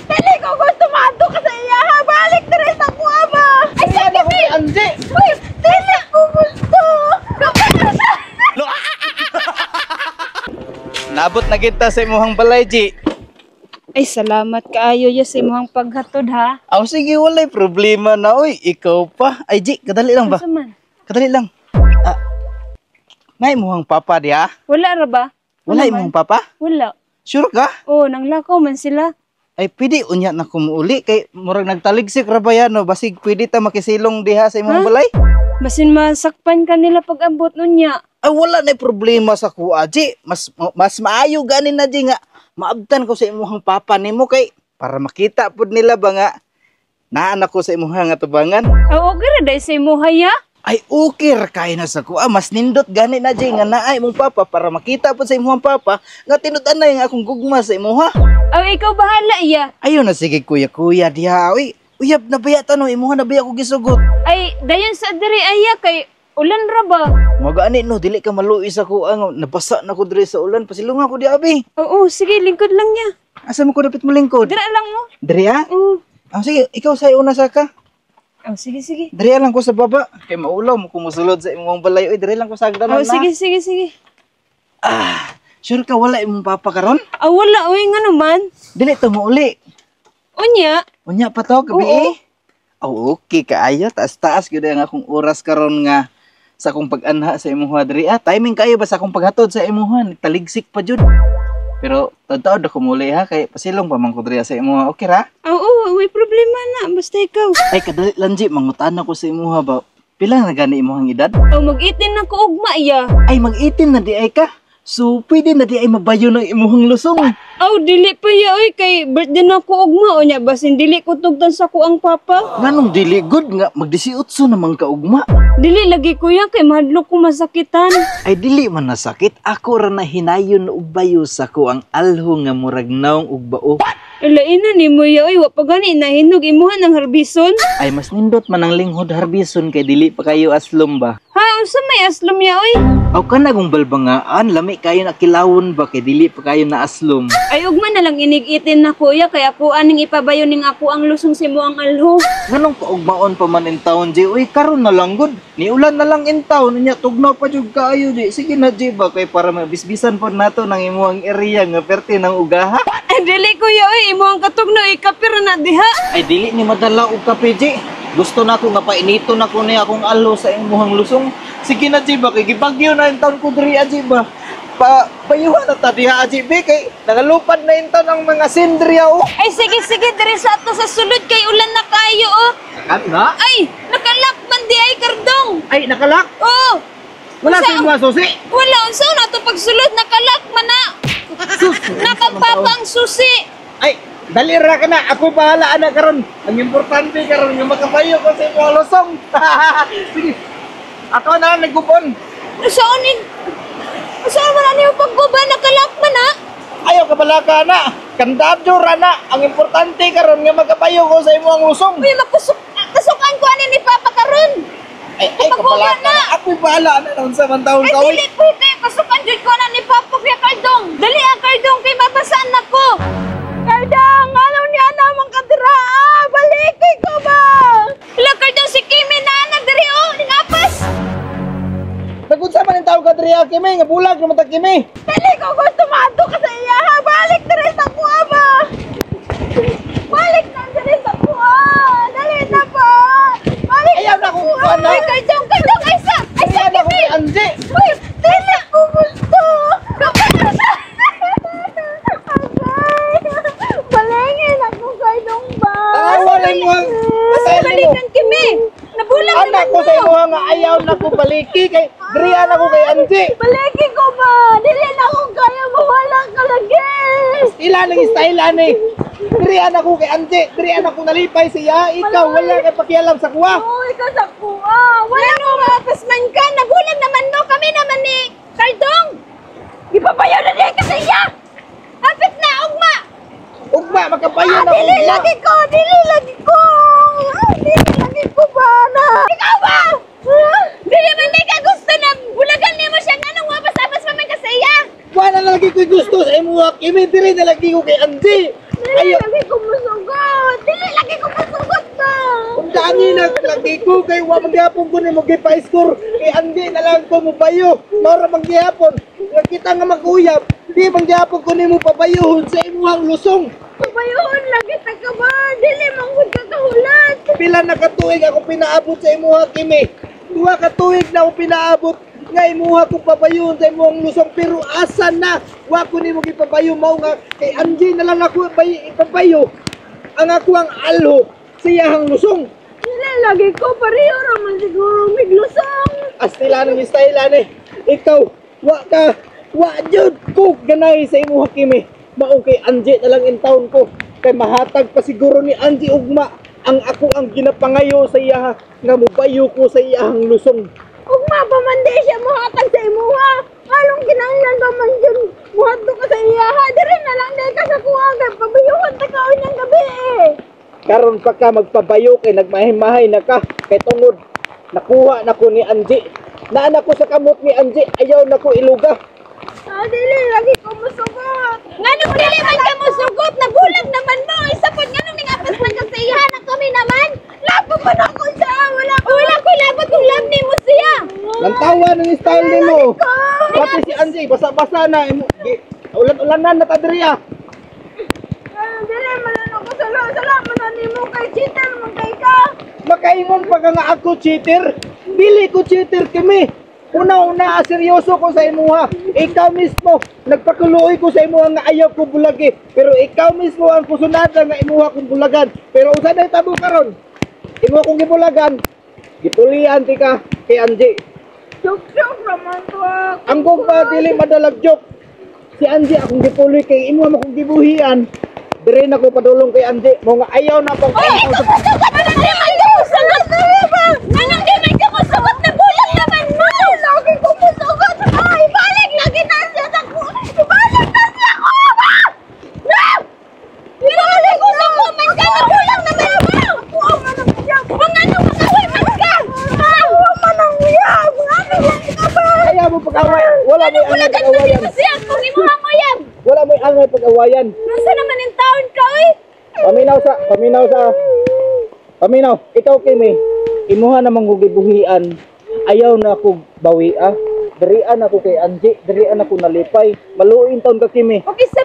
Dili ko gusto maadto ka sa iya ha. Balik diri sa kuha ba. Ay, Diri na ko kay Angie. Uy, dili ko gusto. Kapag siya. Nabot na kita sa imuhang balay, G. Ay, salamat kaayo ya sa imong paghatod ha. Aw, sige, walay problema na, oy. Ikaw pa. Ay, G, kadali lang ba? Unsa man? Kadali lang. Ah, na imuhang papa diha? Wala ra ba? Wala man. imong papa? Wala. Sure ka? Oh, nanglakaw man sila. Ay, pwede unya na kumuuli kay murag nagtaligsik ra ba yan, no? Basig pwede ta makisilong diha sa imong balay. Basin masakpan ka nila pag abot unya. Ay, wala na problema sa kuha, G. Mas mas maayo gani na, G, nga maabtan ko sa imuhang papa nimo kay para makita pud nila ba nga naan ako sa imuhang atubangan. Aw, okay ra day sa imuha ya. Ay, okay ra kay na sa kuha. Mas nindot gani na, G, nga naay imong papa para makita pud sa imuhang papa nga tinud-an na yung akong gugma sa imuha. Aw, ikaw bahala iya. Ayo na sige, kuya, kuya diha. Uy, uyab na baya tanong imuha na baya ko gisugot. Ay, dayon sa diri aya kay ulan ra ba? Magani no, dili ka maluoy sa kuha nga nabasa na ko diri sa ulan. Pasilungan ko di abi. Oo, sige, lingkod lang niya. Asa mo ko dapat molingkod? Dira lang mo. Diri ah? Oo. Ah, sige, ikaw sa una sa ka. Oh, sige, sige. Diri lang ko sa baba. Kay maulaw mo kumusulod sa imong balay. Uy, diri lang ko sa hagdanan Oh, na. sige, sige, sige. Ah, sure ka wala imong papa karon? Ah, wala, uy, nga naman. Dili to mouli. Unya, Unya pa to gabi Oo. eh. Oh, okay kaayo. Taas-taas gyud ang akong oras karon nga sa akong pag-anha sa imuha diri ah. Timing kayo ba sa akong paghatod sa imuha? Taligsik pa jud. Pero taod-taod ako muli ha kay pasilong pa man ko diri sa imuha. Okay ra? Oo, may problema na. Basta ikaw. Ay kadali lang G, mangutan ako sa imuha ba. Pila na gani imuhang edad? Oh, mag-itin na ko ugma iya. Ay mag-18 na di ay ka. So pwede na di ay mabayo ng imuhang lusong. Aw, dili pa ya oy kay birthday na ko ugma unya basin dili ko tugtan sa ko ang papa. Nganong dili good nga mag-18 naman ka ugma. Dili lagi kuya kay mahadlok ko masakitan. Ay dili man nasakit, ako ra na hinayon og bayo sa ko ang alho nga murag naong og bao. Ilaina ni mo ya oy wa pa gani nahinog imuha ng harbison. Ay mas nindot man ang linghod harbison kay dili pa kayo aslom ba. Ha, unsa may aslom ya oy? Aw kana kung balbangaan lami kayo na kilawon ba kay dili pa kayo na aslom. Ay ugma na lang inig-itin na kuya kay ako aning ipabayo ning ako ang lusong si mo ang alho. Nganong paugmaon pa man in town G? Uy karon na lang gud. Niulan na lang in town unya tugnaw pa jud kaayo di. Sige na G ba kay para mabisbisan pod nato nang imuhang area nga perte ng ugaha. Ay dili kuya oy imo ang katugno ikapira na diha. Ay dili ni madala og kape G. Gusto na ko nga painito na ko ni akong alo sa imuhang lusong. Sige na G ba kay gibagyo na in town ko diri G ba. Pa payuhan na ta diha G ba kay nagalupad na in town ang mga sindriya oh. Ay sige sige diri sa ato sa sulod kay ulan na kayo oh. Ano? Ay nakalak man di ay kardong. Ay nakalak. Oh. Wala sa imuha susi. Wala unsa na to pagsulod nakalak man na. Sus. Nakapapa ang susi. Ay, dali ra ka na. Ako bahala ana karon. Ang importante karon nga makapayo ko sa imong lusong. Sige. Ako na lang nagupon. Unsaon ni Unsaon man ani pagguba nakalak man na. Ayaw ka balaka na. Kandado ra na. Ang importante karon nga makapayo ko sa imong lusong. Uy makusok kasukan ko ani ni Papa karon. Ay, ay Pagguba kabalaka na. na. Ako bahala na unsa man taon Ay ka oy. dili pwede kasukan jud ko na ni Papa kuya Kardong. Dali ang Kardong kay mabasaan nako. Kardang, ano niya naman kadira? Ah, balik ko ba? Hala Kardong si Kimi na na diri oh ningapas. Nagunsa man ang taon ka diri ah, Kimi nga bulag naman ta Kimi. Dili ko gusto maadto ka sa iya ha. Balik diri sa kuha ba? Balik na diri sa kuha. Dali na ba? Balik Ayaw na akong kuha na. Uy Kardong Kardong ay sa ay sa Ayaw na akong Kimi. kay Angie. Uy, dili ko gusto. Agay. Balingin ako kay dong ba? Tawa na mo. Basta balikan Kimi. Nabulag Anak naman ko sa mo. imuha nga ayaw na ko baliki kay diri na ko kay Angie. Balingin ko ba? Dili na ako kaya mawala ka lagi. Ila nang style ani. Diri na ko kay Angie, diri na ko nalipay siya. Ikaw wala kay pakialam sa kuha. Uy, ka sa kuha. Wala Ano, mapasman ka? Nabulag naman no, kami naman ni Kardong! Ipapayaw na niya kasi iya! Hapit na, ugma! Ugma makapayo Ah, na ko. dili ugma. lagi ko, dili lagi ko. Ah, dili lagi ko ba na? Ikaw ba? Dili man ni ka gusto na bulagan nimo siya nga nung wapas-apas pa man kasi iya! Wala na lagi ko gusto sa imuha. Kimi diri na lagi ko kay Angie. Dili Ayaw. lagi ko musugot. Lagi ko kay wa man gihapon ko nimo gipa-score. Kay andi na lang ko mobayo. Mao ra man gihapon. Nga kita nga mag-uyab, di man gihapon ko nimo pabayuhon sa imuhang lusong. Pabayuhon lagi ta ka ba? Dili man gud ka kahulat. Pila na ka tuig ako pinaabot sa imuha, Kimi? 2 ka tuig na ako pinaabot nga imuha ko pabayuhon sa imuhang lusong, pero asa na? Wa ko nimo gipabayo, mao nga kay Angie na lang ako ipabayo ang ako ang alho sa iyahang lusong. Dili lagi ko, pareho ra man siguro miglusong. Astila ng style ani. Ikaw, wa ka, wa jud ko ganay sa imuha, Kimi. Mao kay Angie na lang in town ko. Kay mahatag pa siguro ni Angie ugma ang ako ang ginapangayo sa iyaha nga mobayo ko sa iyahang lusong. Ugma pa man di siya mohatag sa imuha. Nganong kinahanglan pa man jud muhadto ka sa iyaha? Diri na lang di ka sa kuha kay pabayuhon ta ka unyang gabi eh. Karon pa ka magpabayo kay nagmahay-mahay na ka kay tungod nakuha na ko ni Angie. Naa na ko sa kamot ni Angie, ayaw na ko iluga. Ah, dili lagi ko musugot. Nganong dili man ka mosugot, nabulag naman mo. Isa pod, nganong ningapas man ka sa iya na kami naman? Love man ako siya, wala ko. Wala ko labot kung love nimo siya. Lantawa ng style nimo. Pati si Angie basa-basa na imo. Ulan-ulanan na ta diri ah. Ah, dili man ako sala, sala man na nimo kay cheater man kay ka. Makaingon pa ka nga ako cheater. Dili ko cheater, Kimi. Una-una, seryoso ko sa imuha. Ikaw mismo, nagpakuluoy ko sa imuha nga ayaw ko bulagi. Pero ikaw mismo ang pusunada nga imuha kong bulagan. Pero usa na tabo karon. Imuha kong gibulagan. Gipulian ti ka kay Angie. Joke-joke raman to ah. Ang pa dili madalag joke. Si Angie akong gipuloy kay imuha mo kong gibuhian. Dire na ko padulong kay Angie. Mo nga ayaw na akong Oy, ikaw mosugot! Nganong di man ka mosugot? Nganong di man ka mosugot? Nabulag naman mo! Lagi ko musugot. Ay, balik lagi na siya sa ko. Ibalik na siya ko ba? No! Ibalik ko sa man ka! Nabulag naman mo! Kuha man ang uyab. Kung anong makaway man ka! Kuha man ang uyab. Ngano man ka ba? Ayaw mo pag-away. Wala mo Anong angay bulagan man pag-awayan. nimo siya kung imuhang uyab? Wala mo angay pag-awayan. Nasa naman in taon ka, oy? Paminaw sa, paminaw sa. Paminaw, ikaw, Kimi. Imuha namang kog gibuhian. Ayaw na ako bawi ah. Dirian ako kay Angie, dirian ako nalipay. Maluin taon ka, Kimi. Okay, sa